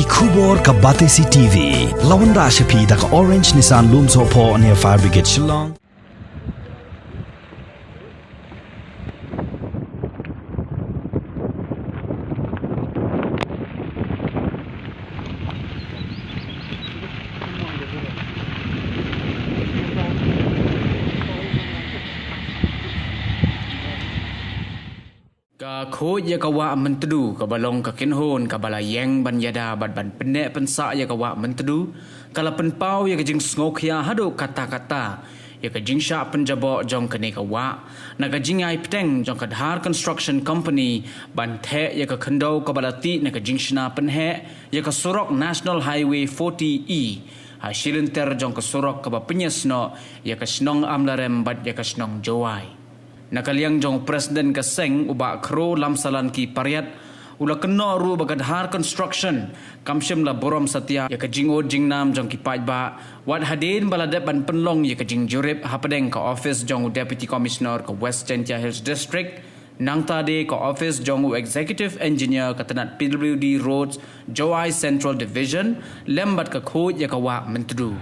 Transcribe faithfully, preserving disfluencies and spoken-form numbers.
Khubor ka Batesi T V. Lawan da sha phi da ka Orange Nissan Lumsohphoh near Fire Brigade Shillong. Ka khuid ïa ka wah Myntdu kaba long ka kynhun kaba la ïeng ban ïada bad ban pynneh pynsah ïa ka wah Myntdu, ka la pynpaw ïa ka jingsngewkhia haduh katta katta ïa ka jingshah pynjaboh jong kane ka wah na ka jingïai pdeng jong ka Dhar Construction Company ban theh ïa ka khyndew kaba la tih na ka jingshna pynheh ïa ka surok National Highway forty E ha shilynter jong ka surok kaba pynïasnoh ïa ka shnong Amlarem bad ïa ka shnong Jowai. Na ka liang jong u President ka seng, u Bah Khroo Lamsalanki Pariat, u la kynnoh ruh ba ka Dhar Construction kam shym la burom satia ïa ka jingud jingnam jong ki paidbah, wat hadien ba la dep ban pynlong ïa ka jingjurip hapdeng ka office jong u Deputy Commissioner ka West Jaintia Hills District, nangta de ka office jong u Executive Engineer ka tnat P W D Roads, Jowai Central Division, lem bad ka khuid ïa ka wah Myntdu.